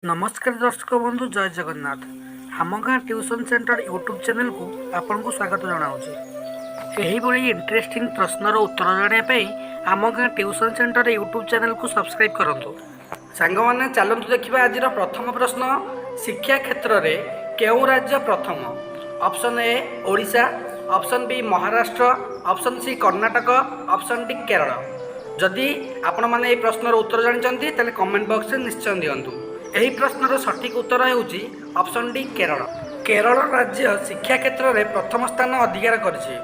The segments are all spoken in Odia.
ନମସ୍କାର ଦର୍ଶକ ବନ୍ଧୁ, ଜୟ ଜଗନ୍ନାଥ। ଆମ ଗାଁ ଟ୍ୟୁସନ୍ ସେଣ୍ଟର ୟୁଟ୍ୟୁବ୍ ଚ୍ୟାନେଲକୁ ଆପଣଙ୍କୁ ସ୍ୱାଗତ ଜଣାଉଛି। ଏହିଭଳି ଇଣ୍ଟରେଷ୍ଟିଂ ପ୍ରଶ୍ନର ଉତ୍ତର ଜାଣିବା ପାଇଁ ଆମ ଗାଁ ଟ୍ୟୁସନ୍ ସେଣ୍ଟର ୟୁଟ୍ୟୁବ୍ ଚ୍ୟାନେଲକୁ ସବସ୍କ୍ରାଇବ୍ କରନ୍ତୁ। ସାଙ୍ଗମାନେ, ଚାଲନ୍ତୁ ଦେଖିବା ଆଜିର ପ୍ରଥମ ପ୍ରଶ୍ନ। ଶିକ୍ଷା କ୍ଷେତ୍ରରେ କେଉଁ ରାଜ୍ୟ ପ୍ରଥମ? Option A Odisha, option B Maharashtra, option C Karnataka, option D Kerala. ଯଦି ଆପଣମାନେ ଏହି ପ୍ରଶ୍ନର ଉତ୍ତର ଜାଣିଛନ୍ତି, ତାହେଲେ କମେଣ୍ଟ ବକ୍ସରେ ନିଶ୍ଚୟ ଦିଅନ୍ତୁ। ଏହି ପ୍ରଶ୍ନର ସଠିକ୍ ଉତ୍ତର ହେଉଛି ଅପସନ୍ ଡି କେରଳ। କେରଳ ରାଜ୍ୟ ଶିକ୍ଷା କ୍ଷେତ୍ରରେ ପ୍ରଥମ ସ୍ଥାନ ଅଧିକାର କରିଛି।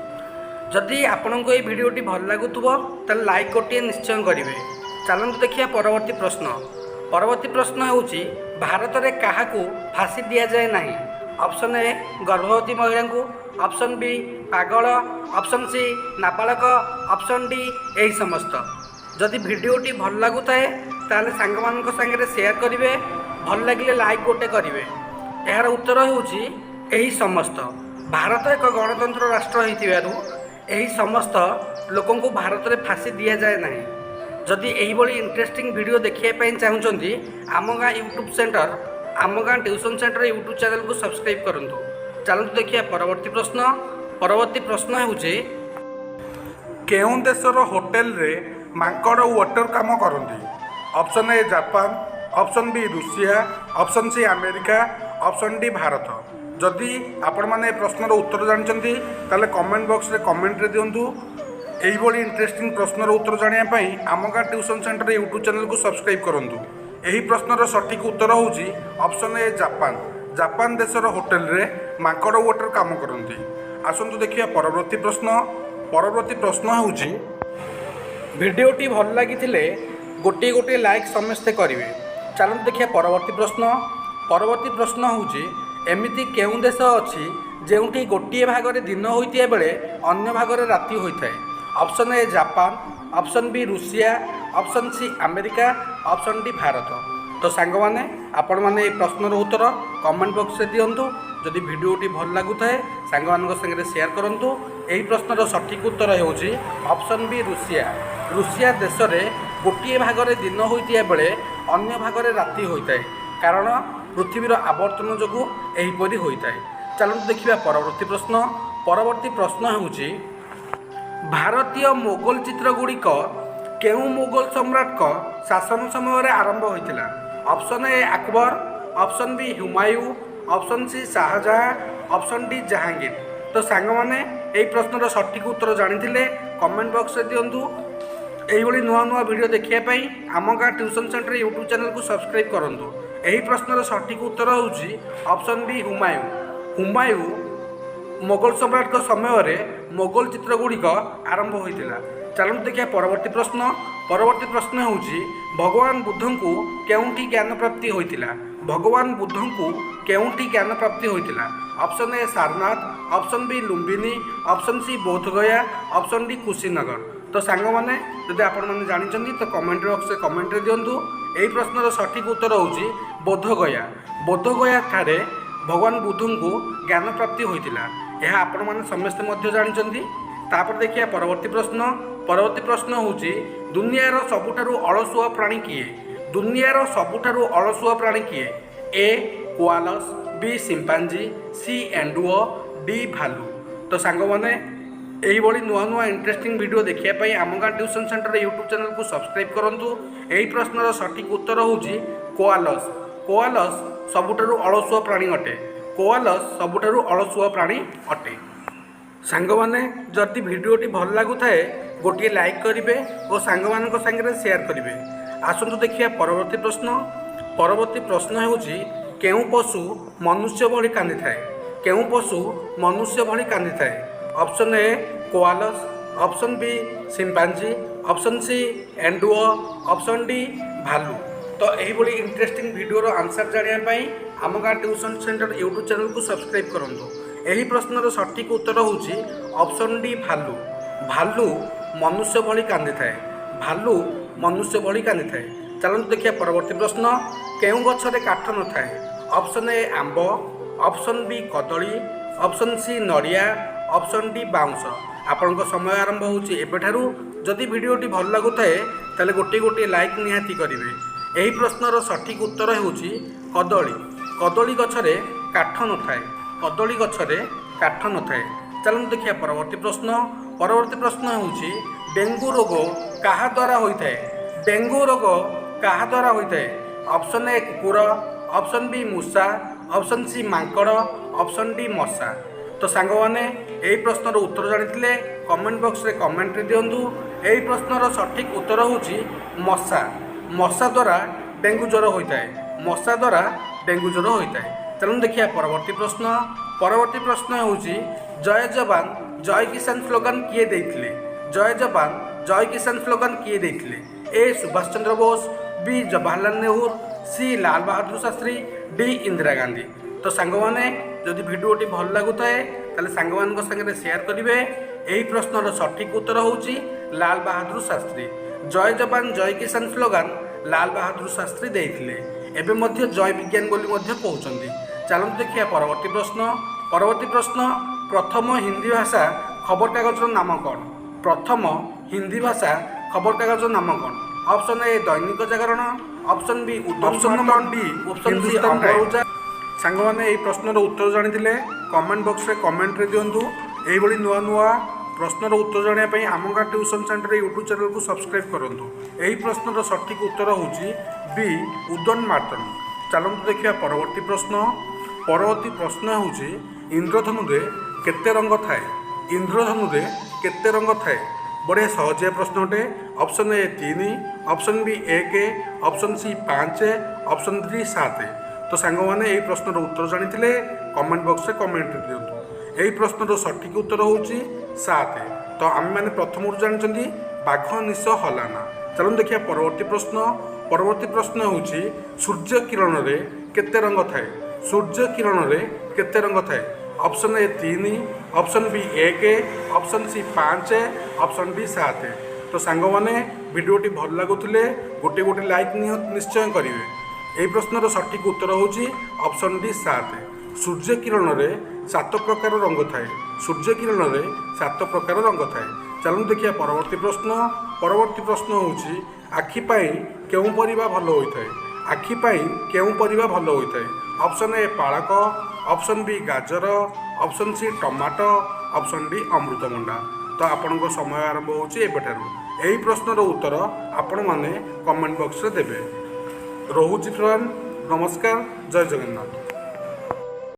ଯଦି ଆପଣଙ୍କୁ ଏହି ଭିଡ଼ିଓଟି ଭଲ ଲାଗୁଥିବ, ତାହେଲେ ଲାଇକ୍ ଗୋଟିଏ ନିଶ୍ଚୟ କରିବେ। ଚାଲନ୍ତୁ ଦେଖିବା ପରବର୍ତ୍ତୀ ପ୍ରଶ୍ନ। ପରବର୍ତ୍ତୀ ପ୍ରଶ୍ନ ହେଉଛି, ଭାରତରେ କାହାକୁ ଫାଶୀ ଦିଆଯାଏ ନାହିଁ? ଅପସନ୍ ଏ ଗର୍ଭବତୀ ମହିଳାଙ୍କୁ, ଅପସନ୍ ବି ପାଗଳ, ଅପସନ୍ ସି ନାବାଳକ, ଅପସନ୍ ଡି ଏହି ସମସ୍ତ। ଯଦି ଭିଡ଼ିଓଟି ଭଲ ଲାଗୁଥାଏ, ତାହେଲେ ସାଙ୍ଗମାନଙ୍କ ସାଙ୍ଗରେ ସେୟାର କରିବେ। ଭଲ ଲାଗିଲେ ଲାଇକ୍ ଗୋଟେ କରିବେ। ଏହାର ଉତ୍ତର ହେଉଛି ଏହି ସମସ୍ତ। ଭାରତ ଏକ ଗଣତନ୍ତ୍ର ରାଷ୍ଟ୍ର ହୋଇଥିବାରୁ ଏହି ସମସ୍ତ ଲୋକଙ୍କୁ ଭାରତରେ ଫାଶୀ ଦିଆଯାଏ ନାହିଁ। ଯଦି ଏହିଭଳି ଇଣ୍ଟରେଷ୍ଟିଂ ଭିଡ଼ିଓ ଦେଖିବା ପାଇଁ ଚାହୁଁଛନ୍ତି, ଆମ ଗାଁ ୟୁଟ୍ୟୁବ୍ ସେଣ୍ଟର, ଆମ ଗାଁ ଟ୍ୟୁସନ୍ ସେଣ୍ଟର ୟୁଟ୍ୟୁବ୍ ଚ୍ୟାନେଲକୁ ସବସ୍କ୍ରାଇବ୍ କରନ୍ତୁ। ଚାଲନ୍ତୁ ଦେଖିବା ପରବର୍ତ୍ତୀ ପ୍ରଶ୍ନ। ପରବର୍ତ୍ତୀ ପ୍ରଶ୍ନ ହେଉଛି, କେଉଁ ଦେଶର ହୋଟେଲରେ ମାଙ୍କଡ଼ ୱେଟର କାମ କରନ୍ତି? Option A Japan, option B Russia, option C America, option D Bharat. ଯଦି ଆପଣମାନେ ଏ ପ୍ରଶ୍ନର ଉତ୍ତର ଜାଣିଛନ୍ତି, ତାହେଲେ କମେଣ୍ଟ ବକ୍ସରେ କମେଣ୍ଟରେ ଦିଅନ୍ତୁ। ଏଇଭଳି ଇଣ୍ଟରେଷ୍ଟିଂ ପ୍ରଶ୍ନର ଉତ୍ତର ଜାଣିବା ପାଇଁ ଆମ ଗାଁ ଟ୍ୟୁସନ୍ ସେଣ୍ଟର ୟୁଟ୍ୟୁବ୍ ଚ୍ୟାନେଲକୁ ସବସ୍କ୍ରାଇବ୍ କରନ୍ତୁ। ଏହି ପ୍ରଶ୍ନର ସଠିକ୍ ଉତ୍ତର ହେଉଛି ଅପସନ୍ ଏ ଜାପାନ। ଜାପାନ ଦେଶର ହୋଟେଲରେ ମାଙ୍କଡ଼ ୱେଟର କାମ କରନ୍ତି। ଆସନ୍ତୁ ଦେଖିବା ପରବର୍ତ୍ତୀ ପ୍ରଶ୍ନ। ପରବର୍ତ୍ତୀ ପ୍ରଶ୍ନ ହେଉଛି, ଭିଡ଼ିଓଟି ଭଲ ଲାଗିଥିଲେ ଗୋଟିଏ ଗୋଟିଏ ଲାଇକ୍ ସମସ୍ତେ କରିବେ। ଚାଲନ୍ତୁ ଦେଖିବା ପରବର୍ତ୍ତୀ ପ୍ରଶ୍ନ। ପରବର୍ତ୍ତୀ ପ୍ରଶ୍ନ ହେଉଛି, ଏମିତି କେଉଁ ଦେଶ ଅଛି ଯେଉଁଠି ଗୋଟିଏ ଭାଗରେ ଦିନ ହୋଇଥିବା ବେଳେ ଅନ୍ୟ ଭାଗରେ ରାତି ହୋଇଥାଏ? Option A Japan, option B Russia, option C America, option D Bharat. ତ ସାଙ୍ଗମାନେ, ଆପଣମାନେ ଏହି ପ୍ରଶ୍ନର ଉତ୍ତର କମେଣ୍ଟ ବକ୍ସରେ ଦିଅନ୍ତୁ। ଯଦି ଭିଡ଼ିଓଟି ଭଲ ଲାଗୁଥାଏ, ସାଙ୍ଗମାନଙ୍କ ସାଙ୍ଗରେ ସେୟାର କରନ୍ତୁ। ଏହି ପ୍ରଶ୍ନର ସଠିକ୍ ଉତ୍ତର ହେଉଛି ଅପସନ୍ ବି ରୁଷିଆ। ରୁଷିଆ ଦେଶରେ ଗୋଟିଏ ଭାଗରେ ଦିନ ହୋଇଥିବା ବେଳେ ଅନ୍ୟ ଭାଗରେ ରାତି ହୋଇଥାଏ, କାରଣ ପୃଥିବୀର ଆବର୍ତ୍ତନ ଯୋଗୁଁ ଏହିପରି ହୋଇଥାଏ। ଚାଲନ୍ତୁ ଦେଖିବା ପରବର୍ତ୍ତୀ ପ୍ରଶ୍ନ। ପରବର୍ତ୍ତୀ ପ୍ରଶ୍ନ ହେଉଛି, ଭାରତୀୟ ମୋଗଲ ଚିତ୍ରଗୁଡ଼ିକ କେଉଁ ମୋଗଲ ସମ୍ରାଟଙ୍କ ଶାସନ ସମୟରେ ଆରମ୍ଭ ହୋଇଥିଲା? Option A Akbar, option B Humayun, option C Shah Jahan, option D Jahangir. ତ ସାଙ୍ଗମାନେ, ଏହି ପ୍ରଶ୍ନର ସଠିକ୍ ଉତ୍ତର ଜାଣିଥିଲେ କମେଣ୍ଟ ବକ୍ସରେ ଦିଅନ୍ତୁ। ଏଇଭଳି ନୂଆ ନୂଆ ଭିଡ଼ିଓ ଦେଖିବା ପାଇଁ ଆମ ଗାଁ ଟ୍ୟୁସନ୍ ସେଣ୍ଟର ୟୁଟ୍ୟୁବ୍ ଚ୍ୟାନେଲକୁ ସବସ୍କ୍ରାଇବ୍ କରନ୍ତୁ। ଏହି ପ୍ରଶ୍ନର ସଠିକ୍ ଉତ୍ତର ହେଉଛି ଅପସନ୍ ବି ହୁମାୟୁଁ। ହୁମାୟୁଁ ମୋଗଲ ସମ୍ରାଟଙ୍କ ସମୟରେ ମୋଗଲ ଚିତ୍ରଗୁଡ଼ିକ ଆରମ୍ଭ ହୋଇଥିଲା। ଚାଲନ୍ତୁ ଦେଖିବା ପରବର୍ତ୍ତୀ ପ୍ରଶ୍ନ। ପରବର୍ତ୍ତୀ ପ୍ରଶ୍ନ ହେଉଛି, ଭଗବାନ ବୁଦ୍ଧଙ୍କୁ କେଉଁଠି ଜ୍ଞାନ ପ୍ରାପ୍ତି ହୋଇଥିଲା? ଭଗବାନ ବୁଦ୍ଧଙ୍କୁ କେଉଁଠି ଜ୍ଞାନ ପ୍ରାପ୍ତି ହୋଇଥିଲା? Option A Sarnath, option B Lumbini, option C Bodh Gaya, option D Kushinagar. ତ ସାଙ୍ଗମାନେ, ଯଦି ଆପଣମାନେ ଜାଣିଛନ୍ତି, ତ କମେଣ୍ଟ ବକ୍ସରେ କମେଣ୍ଟରେ ଦିଅନ୍ତୁ। ଏହି ପ୍ରଶ୍ନର ସଠିକ୍ ଉତ୍ତର ହେଉଛି ବୋଧଗୟା। ବୋଧଗୟା ଠାରେ ଭଗବାନ ବୁଦ୍ଧଙ୍କୁ ଜ୍ଞାନ ପ୍ରାପ୍ତି ହୋଇଥିଲା। ଏହା ଆପଣମାନେ ସମସ୍ତେ ମଧ୍ୟ ଜାଣିଛନ୍ତି। ତାପରେ ଦେଖିବା ପରବର୍ତ୍ତୀ ପ୍ରଶ୍ନ। ପରବର୍ତ୍ତୀ ପ୍ରଶ୍ନ ହେଉଛି, ଦୁନିଆର ସବୁଠାରୁ ଅଳସୁଆ ପ୍ରାଣୀ କିଏ? ଦୁନିଆର ସବୁଠାରୁ ଅଳସୁଆ ପ୍ରାଣୀ କିଏ? ଏ କୋଆଲସ୍, ବି ସିମ୍ପାଞ୍ଜି, ସି ଏଣ୍ଡୁଅ, ଡି ଭାଲୁ। ତ ସାଙ୍ଗମାନେ, ଏଇଭଳି ନୂଆ ନୂଆ ଇଣ୍ଟରେଷ୍ଟିଂ ଭିଡ଼ିଓ ଦେଖିବା ପାଇଁ ଆମ ଗାଁ ଟ୍ୟୁସନ୍ ସେଣ୍ଟର ୟୁଟ୍ୟୁବ୍ ଚ୍ୟାନେଲକୁ ସବସ୍କ୍ରାଇବ୍ କରନ୍ତୁ। ଏହି ପ୍ରଶ୍ନର ସଠିକ୍ ଉତ୍ତର ହେଉଛି କୋଆଲସ୍। କୋଆଲସ୍ ସବୁଠାରୁ ଅଳସୁଆ ପ୍ରାଣୀ ଅଟେ। କୋଆଲସ୍ ସବୁଠାରୁ ଅଳସୁଆ ପ୍ରାଣୀ ଅଟେ। ସାଙ୍ଗମାନେ, ଯଦି ଭିଡ଼ିଓଟି ଭଲ ଲାଗୁଥାଏ, ଗୋଟିଏ ଲାଇକ୍ କରିବେ ଓ ସାଙ୍ଗମାନଙ୍କ ସାଙ୍ଗରେ ସେୟାର କରିବେ। ଆସନ୍ତୁ ଦେଖିବା ପରବର୍ତ୍ତୀ ପ୍ରଶ୍ନ। ପରବର୍ତ୍ତୀ ପ୍ରଶ୍ନ ହେଉଛି, କେଉଁ ପଶୁ ମନୁଷ୍ୟ ଭଳି କାନ୍ଦିଥାଏ? କେଉଁ ପଶୁ ମନୁଷ୍ୟ ଭଳି କାନ୍ଦିଥାଏ? Option A koalas, option B chimpanzee, option C ଏଣ୍ଡୁଅ, ଅପସନ୍ ଡି ଭାଲୁ। ତ ଏହିଭଳି ଇଣ୍ଟରେଷ୍ଟିଂ ଭିଡ଼ିଓର ଆନ୍ସର୍ ଜାଣିବା ପାଇଁ ଆମ ଗାଁ ଟ୍ୟୁସନ୍ ସେଣ୍ଟର ୟୁଟ୍ୟୁବ୍ ଚ୍ୟାନେଲକୁ ସବସ୍କ୍ରାଇବ୍ କରନ୍ତୁ। ଏହି ପ୍ରଶ୍ନର ସଠିକ୍ ଉତ୍ତର ହେଉଛି ଅପସନ୍ ଡି ଭାଲୁ। ଭାଲୁ ମନୁଷ୍ୟ ଭଳି କାନ୍ଦିଥାଏ। ଭାଲୁ ମନୁଷ୍ୟ ଭଳି କାନ୍ଦିଥାଏ। ଚାଲନ୍ତୁ ଦେଖିବା ପରବର୍ତ୍ତୀ ପ୍ରଶ୍ନ। କେଉଁ ଗଛରେ କାଠ ନଥାଏ? ଅପସନ୍ ଏ ଆମ୍ବ, ଅପସନ୍ ବି କଦଳୀ, ଅପସନ୍ ସି ନଡ଼ିଆ, ଅପସନ୍ ଡି ବାଉଁଶ। ଆପଣଙ୍କ ସମୟ ଆରମ୍ଭ ହେଉଛି ଏବେଠାରୁ। ଯଦି ଭିଡ଼ିଓଟି ଭଲ ଲାଗୁଥାଏ, ତାହେଲେ ଗୋଟିଏ ଗୋଟିଏ ଲାଇକ୍ ନିହାତି କରିବେ। ଏହି ପ୍ରଶ୍ନର ସଠିକ୍ ଉତ୍ତର ହେଉଛି କଦଳୀ। କଦଳୀ ଗଛରେ କାଠ ନଥାଏ। କଦଳୀ ଗଛରେ କାଠ ନଥାଏ। ଚାଲନ୍ତୁ ଦେଖିବା ପରବର୍ତ୍ତୀ ପ୍ରଶ୍ନ। ପରବର୍ତ୍ତୀ ପ୍ରଶ୍ନ ହେଉଛି, ଡେଙ୍ଗୁ ରୋଗ କାହା ଦ୍ୱାରା ହୋଇଥାଏ? ଡେଙ୍ଗୁ ରୋଗ କାହା ଦ୍ୱାରା ହୋଇଥାଏ? ଅପସନ୍ ଏ କୁକୁର, ଅପସନ୍ ବି ମୂଷା, ଅପସନ୍ ସି ମାଙ୍କଡ଼, ଅପସନ୍ ଡି ମଶା। ତ ସାଙ୍ଗମାନେ, ଏହି ପ୍ରଶ୍ନର ଉତ୍ତର ଜାଣିଥିଲେ କମେଣ୍ଟ ବକ୍ସରେ କମେଣ୍ଟରେ ଦିଅନ୍ତୁ। ଏହି ପ୍ରଶ୍ନର ସଠିକ୍ ଉତ୍ତର ହେଉଛି ମଶା। ମଶା ଦ୍ୱାରା ଡେଙ୍ଗୁ ଜ୍ୱର ହୋଇଥାଏ। ମଶା ଦ୍ୱାରା ଡେଙ୍ଗୁ ଜ୍ୱର ହୋଇଥାଏ। ଚାଲନ୍ତୁ ଦେଖିବା ପରବର୍ତ୍ତୀ ପ୍ରଶ୍ନ। ପରବର୍ତ୍ତୀ ପ୍ରଶ୍ନ ହେଉଛି, ଜୟ ଯବାନ ଜୟ କିଷାନ ସ୍ଲୋଗାନ କିଏ ଦେଇଥିଲେ? ଜୟ ଯବାନ ଜୟ କିଷାନ ସ୍ଲୋଗାନ କିଏ ଦେଇଥିଲେ? ଏ ସୁଭାଷ ଚନ୍ଦ୍ର ବୋଷ, ବି ଜବାହରଲାଲ ନେହେରୁ, ସି ଲାଲ ବାହାଦୁର ଶାସ୍ତ୍ରୀ, ଡି ଇନ୍ଦିରା ଗାନ୍ଧୀ। ତ ସାଙ୍ଗମାନେ, ଯଦି ଭିଡ଼ିଓଟି ଭଲ ଲାଗୁଥାଏ, ତାହେଲେ ସାଙ୍ଗମାନଙ୍କ ସାଙ୍ଗରେ ସେୟାର କରିବେ। ଏହି ପ୍ରଶ୍ନର ସଠିକ୍ ଉତ୍ତର ହେଉଛି ଲାଲ ବାହାଦୁର ଶାସ୍ତ୍ରୀ। ଜୟ ଯବାନ ଜୟ କିଷାନ ସ୍ଲୋଗାନ ଲାଲ ବାହାଦୁର ଶାସ୍ତ୍ରୀ ଦେଇଥିଲେ। ଏବେ ମଧ୍ୟ ଜୟ ବିଜ୍ଞାନ ବୋଲି ମଧ୍ୟ କହୁଛନ୍ତି। ଚାଲନ୍ତୁ ଦେଖିବା ପରବର୍ତ୍ତୀ ପ୍ରଶ୍ନ। ପରବର୍ତ୍ତୀ ପ୍ରଶ୍ନ, ପ୍ରଥମ ହିନ୍ଦୀ ଭାଷା ଖବରକାଗଜର ନାମ କ'ଣ? ପ୍ରଥମ ହିନ୍ଦୀ ଭାଷା ଖବରକାଗଜର ନାମ କ'ଣ? ଅପସନ୍ ଏ ଦୈନିକ ଜାଗରଣ, option B option number D option C Hindustan Amar Times. Ujala. ସାଙ୍ଗମାନେ, ଏହି ପ୍ରଶ୍ନର ଉତ୍ତର ଜାଣିଥିଲେ କମେଣ୍ଟ ବକ୍ସରେ କମେଣ୍ଟରେ ଦିଅନ୍ତୁ। ଏଇଭଳି ନୂଆ ନୂଆ ପ୍ରଶ୍ନର ଉତ୍ତର ଜାଣିବା ପାଇଁ ଆମ ଗାଁ ଟ୍ୟୁସନ୍ ସେଣ୍ଟର ୟୁଟ୍ୟୁବ୍ ଚ୍ୟାନେଲକୁ ସବସ୍କ୍ରାଇବ୍ କରନ୍ତୁ। ଏହି ପ୍ରଶ୍ନର ସଠିକ୍ ଉତ୍ତର ହେଉଛି ବି ଉଦନ ମାର୍ତ୍ତନ। ଚାଲନ୍ତୁ ଦେଖିବା ପରବର୍ତ୍ତୀ ପ୍ରଶ୍ନ। ପରବର୍ତ୍ତୀ ପ୍ରଶ୍ନ ହେଉଛି, ଇନ୍ଦ୍ରଧନୁରେ କେତେ ରଙ୍ଗ ଥାଏ? ଇନ୍ଦ୍ରଧନୁରେ କେତେ ରଙ୍ଗ ଥାଏ? ବଢ଼ିଆ ସହଜିଆ ପ୍ରଶ୍ନ ଅଟେ। Option A 3, option B 1, option C 5, option D 7। ତ ସାଙ୍ଗମାନେ, ଏହି ପ୍ରଶ୍ନର ଉତ୍ତର ଜାଣିଥିଲେ କମେଣ୍ଟ ବକ୍ସରେ କମେଣ୍ଟ ଦିଅନ୍ତୁ। ଏହି ପ୍ରଶ୍ନର ସଠିକ୍ ଉତ୍ତର ହେଉଛି 7। ତ ଆମେମାନେ ପ୍ରଥମରୁ ଜାଣିଛନ୍ତି ବାଘ ନିଶ ହଲାନା। ଚାଲନ୍ତୁ ଦେଖିବା ପରବର୍ତ୍ତୀ ପ୍ରଶ୍ନ। ପରବର୍ତ୍ତୀ ପ୍ରଶ୍ନ ହେଉଛି, ସୂର୍ଯ୍ୟ କିରଣରେ କେତେ ରଙ୍ଗ ଥାଏ? ସୂର୍ଯ୍ୟ କିରଣରେ କେତେ ରଙ୍ଗ ଥାଏ? Option A 3, option B 1, option C 5, option D 7। ତ ସାଙ୍ଗମାନେ, ଭିଡ଼ିଓଟି ଭଲ ଲାଗୁଥିଲେ ଗୋଟେ ଗୋଟେ ଲାଇକ୍ ନିଶ୍ଚୟ କରିବେ। ଏହି ପ୍ରଶ୍ନର ସଠିକ୍ ଉତ୍ତର ହେଉଛି ଅପସନ୍ ଡି 7। ସୂର୍ଯ୍ୟ କିରଣରେ ସାତ ପ୍ରକାର ରଙ୍ଗ ଥାଏ। ସୂର୍ଯ୍ୟ କିରଣରେ ସାତ ପ୍ରକାର ରଙ୍ଗ ଥାଏ। ଚାଲନ୍ତୁ ଦେଖିବା ପରବର୍ତ୍ତୀ ପ୍ରଶ୍ନ। ପରବର୍ତ୍ତୀ ପ୍ରଶ୍ନ ହେଉଛି, ଆଖି ପାଇଁ କେଉଁ ପରିବା ଭଲ ହୋଇଥାଏ? ଆଖି ପାଇଁ କେଉଁ ପରିବା ଭଲ ହୋଇଥାଏ? Option A Palak, option B ଗାଜର, option C tomato, option D ଅମୃତଭଣ୍ଡା। ତ ଆପଣଙ୍କ ସମୟ ଆରମ୍ଭ ହେଉଛି ଏବେଠାରୁ। ଏହି ପ୍ରଶ୍ନର ଉତ୍ତର ଆପଣମାନେ କମେଣ୍ଟ ବକ୍ସରେ ଦେବେ। ରହୁଛି ଫ୍ରେଣ୍ଡ, ନମସ୍କାର, ଜୟ ଜଗନ୍ନାଥ।